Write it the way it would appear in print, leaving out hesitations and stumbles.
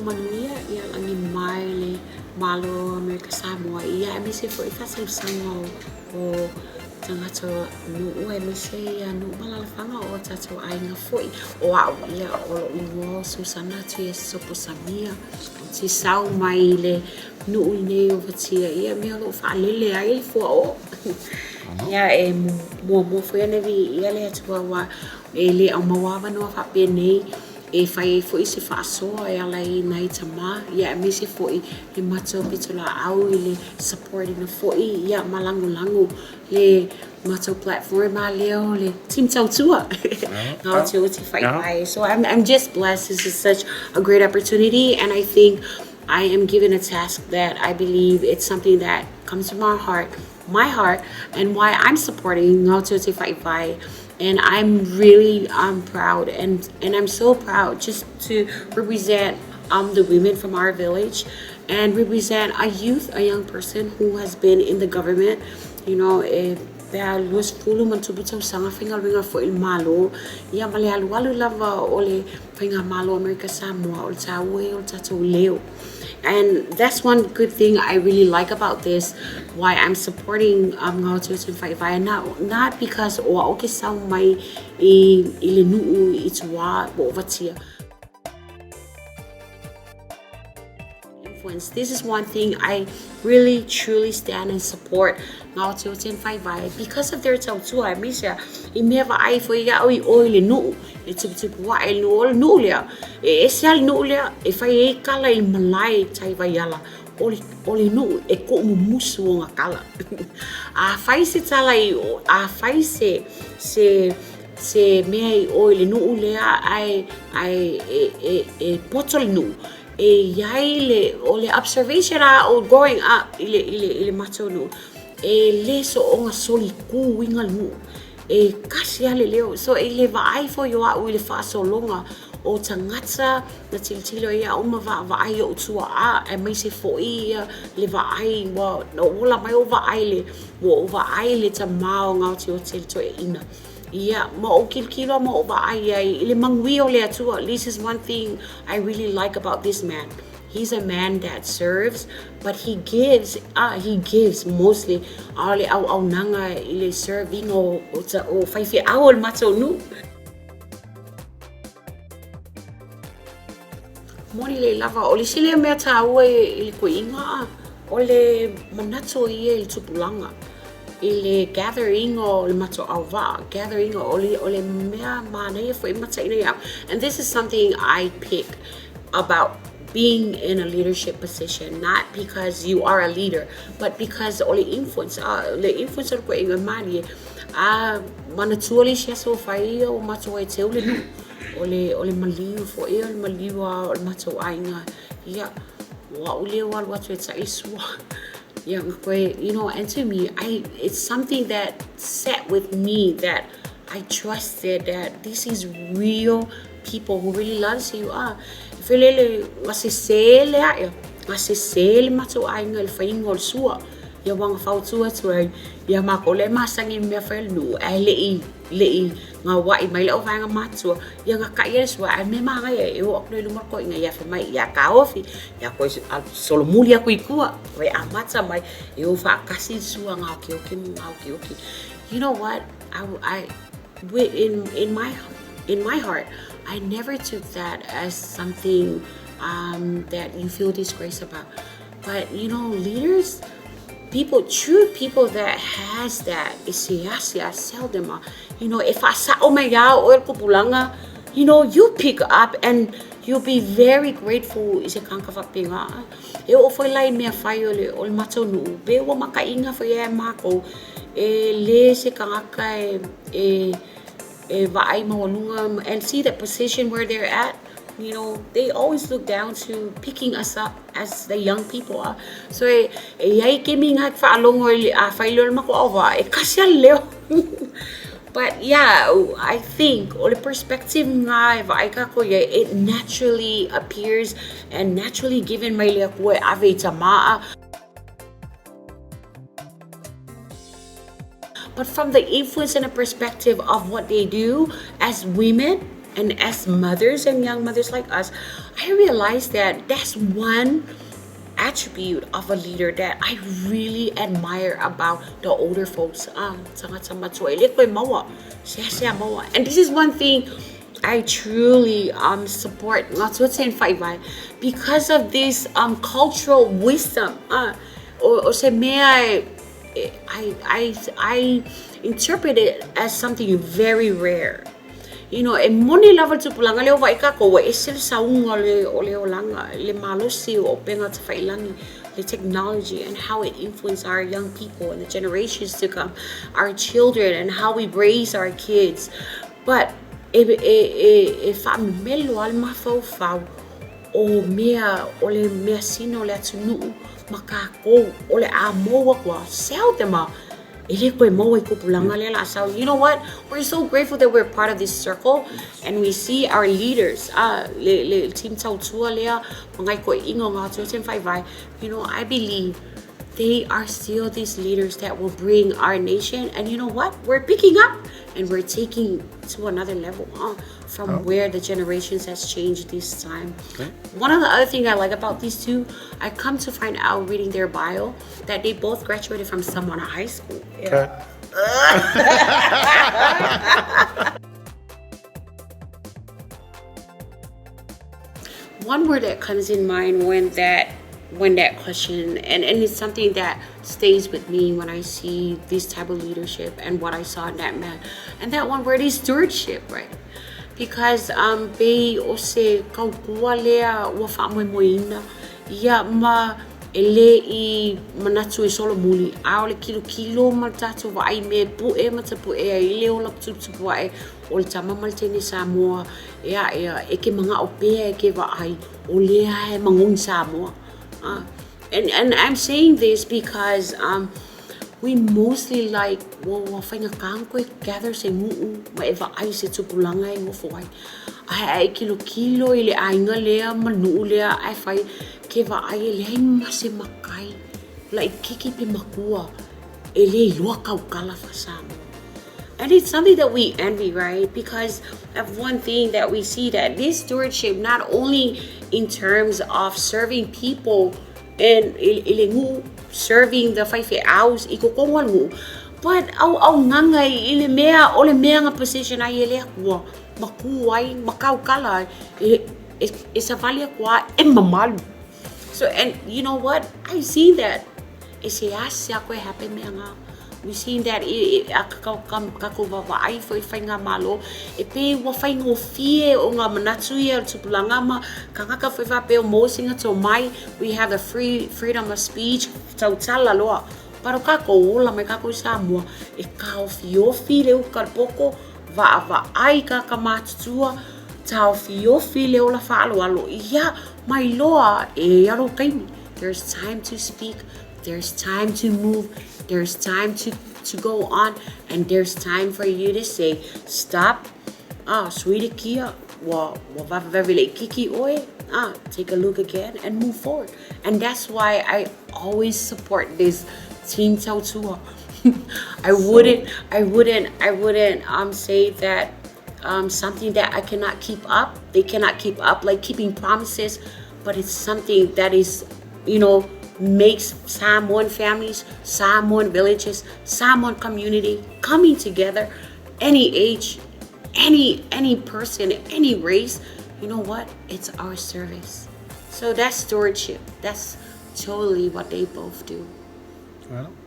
manuia ia lagi mai le Malo o Amerika Samoa ia aemaise foi faasausauga o tagata nuu aemaise ia nuu ma alaalafaga o tatou aiga foi. O au ia o lou igoa o Susana Tuiasosopo Samia. Ou te sau mai i le nuu i nei o Vatia ia mea o lo o faalele ai le fuaoo. Ia e muamua foi ona viia le Atua aua e le aumaua avanoa faapenei e fai ai foi se faasoa e ala i nai tama ia aemaise foi le matou pitolaau i le support ina foi ia ma lagolago le matou platform a lea o le team tautua Gaoteote Faivae. So I'm just blessed. This is such a great opportunity and I think I am given a task that I believe it's something that comes from our heart, my heart, and why I'm supporting Gaoteote Faivae. And I'm really proud and I'm so proud just to represent the women from our village and represent a youth, a young person who has been in the government, e pe a 20+ tausaga faigaluega foi i le Malo, ia ma le alualu lava o le Faigamalo Amerika Samoa o le tāua ia o le tatou leo. And that's one good thing I really like about this, why I'm supporting Gaoteote Faivae, not because o au ke sau mai i le nuu i tua po o Vatia. Influence. This is one thing I really truly stand and support Gaoteote Faivae because of their tautua aemaise i mea vaai foi ia'u i o i le nuu e tuputupu ae le nuu o le nuu lea e ese lava le nuu lea e fai ai kala i le malae i tai Vaiala o le, o le nuu e ku'umumusu ona kala. A fai se tala i o, a fai se se se mea i o i le nuu lea ae ae e e e poto le nuu e i ai le o le observation a o growing up i le i le i le matou nuu e le soona solikū uiga le nuu e kasi lava le leo. So i le vaai foi o au i le faasologa o tagata na tilotilo ai au ma vaavaai i o'u tua'a aemaise foi ia le vaai ua na ou ola mai ou vaai le ua ou vaai le tamā o Gaoteote le toeaina. Ia, ma ou kilokilo ma ou vaai ai i le manuia o le Atua. This is one thing I really like about this man. He's a man that serves, but he gives, he gives mostly. A o le auaunaga i le serving o, o, o faifeau o le matou nuu. Moni lelei lava, o le isi lea mea tāua i le koiina, o le manatu ia i le tupulaga, i le gathering o le matou auvaa, gathering o le, o le mea manaia foi mataina ia'u. And this is something I pick about being in a leadership position, not because you are a leader, but because o le influence, le influence o le koiina malie, a manatua le isi aso fai ia o matou ai teu le nuu. O le, o le maliu foi, o le maliu a o le matou aiga. Ia, o a'u lea ua alu atu e ta'i sua. Ia, nga koe, and to me, it's something that sat with me that I trusted that this is real people who really loves you. Ah, felele, nga se se le aia, nga se se le matou aiga i le faiga o le sua. Ia ua nga fautua atu ai, ia makou lea e masani i mea fai o le nuu, ae le'i, le'i gaua'i mai le auvaega matua, ia nga ka'i ai le sua, ae mea manaia e oo atu loa i luma le toeaina ia fai mai, ia taofi, ia toe solomuli atu i tua, toe amata mai, e o faatasi le sua gaokeoke ma gaokeoke. You know what? I, in, in my in my heart, I never took that as something that you feel disgrace about. But leaders, people, true people that has that, e seasea seldom, e faasa'o mai lava oe le tupulaga, you pick up and you'll be very grateful i se tagata faapena. E oo foi la i mea fai o le, o le matou nuu, pe ua makaʻiga foi ia makou, e lē se tagata e, e, e vaai maualuga and see the position where they're at, they always look down to picking us up as the young people are. So e, e iai kemi ngā whaalogo i le a whai leo le matou auvaa, e kasi a le leo. But yeah, I think o le perspective ngā e vaai kākou iai, it naturally appears and naturally given mai le Atua e ave i tamaa. But from the influence and the perspective of what they do as women And as mothers and young mothers like us, I realize that that's one attribute of a leader that I really admire about the older folks. Tagata matua, e le koe maua, seasea maua. And this is one thing I truly support ngā tuatene whaiwai because of this cultural wisdom. O se mea e, I interpret it as something very rare. You know, e moni lava le tupulaga lea ua vaai kākou ua ese le sauga o le, o le olaga, le malosi o upega tafailagi, le technology and how it influence our young people and the generations to come, our children and how we raise our kids. But e, e, e, e faamemelo lava le mafaufau o mea o le measina o le atunuu ma kākou o le a mou aku lava, seldom lava e le koe maua i tupulaga lea o le a sau. You know what? We're so grateful that we're part of this circle and we see our leaders, le, le team tautua lea ma ngai toeaiina o ngā Tuatini Faivae. You know, I believe they are still these leaders that will bring our nation. And you know what? We're picking up and we're taking to another level from where the generations has changed this time. One of the other things I like about these two, I come to find out reading their bio that they both graduated from Samoana High School. Okay. One word that comes in mind when that question and it's something that stays with me when I see this type of leadership and what I saw in that man. And that one word is stewardship, right? Because pei o se kautua lea ua faamoemoeina ia ma e le i manatu e solomuli, a o le kilokilo ma le tatou vaai i mea e pu'e ma tapu'e ai le ola tuputupu a'e o le tama ma le teine Samoa e a'e e ke mana'o pea e ke vaai o lea e magoni Samoa. And I'm saying this because we mostly like ua ua faigata ona toe gather se nuu ma e vaai i se tupulaga e nofo ai. Ae a e kilokilo i le aiga lea ma le nuu lea ae fai ke vaai e leai ma se makai laitiiti pe matua e le iloa tautala faa-Samoa. And it's something that we envy, right? Because of one thing that we see that this stewardship, not only in terms of serving people and i le nuu, serving the faifeau i totonu o le nuu, but auaunaga i le mea o le mea na position ai e le Atua ma ku ai ma tautala ai e, e savali atu lava e mamalu. So, and you know what? I see that e seasea koe hape mea na. We seen that i a kakou vaavaai foi i faigamalo e pei ua faigofie o nga manatu ia o le tupulaga ma tagata foi faapea o maua sina tomai. We have the free freedom of speech, tautala loa. But o kakou ola mai kakou i Samoa e taofiofi le uka i le poto, vaavaai tagata matutua, taofiofi le ola faaaloalo ia ma iloa e i ai lou taimi. There's time to speak, there's time to move, there's time to go on, and there's time for you to say stop. Sui le kia, ua vavevave laitiiti oe. Take a look again and move forward. And that's why I always support this team tautua. I wouldn't I wouldn't I wouldn't say that something that I cannot keep up. They cannot keep up, like keeping promises, but it's something that is, makes Samoan families, Samoan villages, Samoan community coming together, any age, any person, any race. You know what? It's our service. So that's stewardship. That's totally what they both do. Right on.